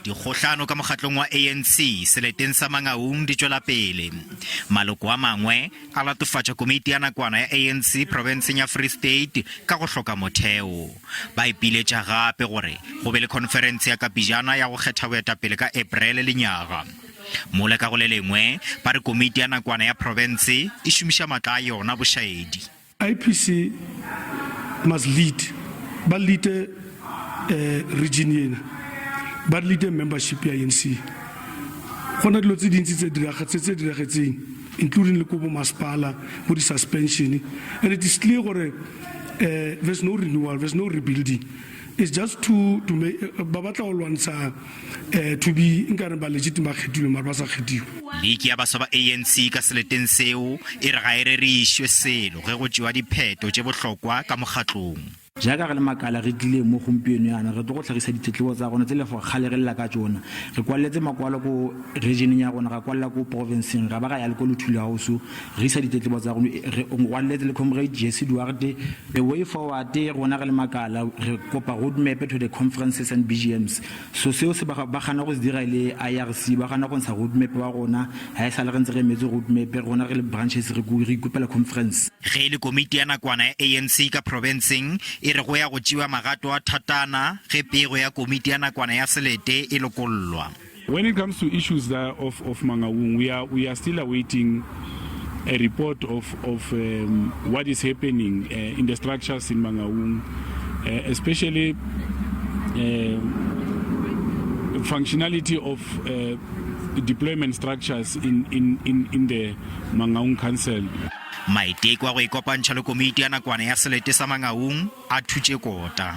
Dikgohlano ka mokgatlong wa ANC seleteng sa Mangaung di tšwela pele. Maloko a mangwe a latofatša komiti ya nakwana ya ANC profenseng ya Free State ka go hloka motheo. Ba ipiletša gape gore go be le khonferense ya kapejana ya go kgetha boetapele ka April lenyaga. Mola ka go le lengwe ba re komiti ya nakwana ya profense e šomiša matla a yona bošaedi. IPC must lead, ba leade region ena, ba leade membership ya ANC. Go na dilo tse dintsi tse tse diragetseng including le ko bo masepala, bo di-suspension, and it is clear gore there's no renewal, there's no rebuilding. It's just to, to make, ba batla go lwantsha to be nkare ba legit ba kgethilwe mara ba sa kgethiwa. Liki ya baswa ba ANC ka seleteng seo e re ga e rerišwe selo ge go tšewa dipheto tše bohlokwa ka mokgatlong. Jaaka re le makala re tlile mo gompieno yana re tlo go tlhagisa ditletlebo tsa rona tse le gore kgale re lla ka tsona. Re kwaletse makwalo ko regioneng ya rona, ra kwalela ko provinceng, ra ba ra ya le ko Luthuli House re isa ditletlebo tsa rona. Re kwaletse le Comrade Jesse Duarte. The way forward rona re le makala re kopa road map to the conferences and BGMs. So seo se ba ba gana go se dira le IRC, ba gana go ntsha road map wa rona. Ha e sale re ntse re emetse road map, rona re le branches re re ikopela conference. Ge e le komiti ya nakwana ya ANC ka profenseng e re go ya go tšewa magato a thatana ge pego ya komiti ya nakwana ya selete e lokollwa. When it comes to issues that of, of Mangaung, we are, we are still awaiting a report of, of what is happening in the structures in Mangaung, especially functionality of deployment structures in, in, in, in the Mangaung Council. Maiteko a go ikopantšha le komiti ya nakwana ya selete sa Mangaung a thutše kota.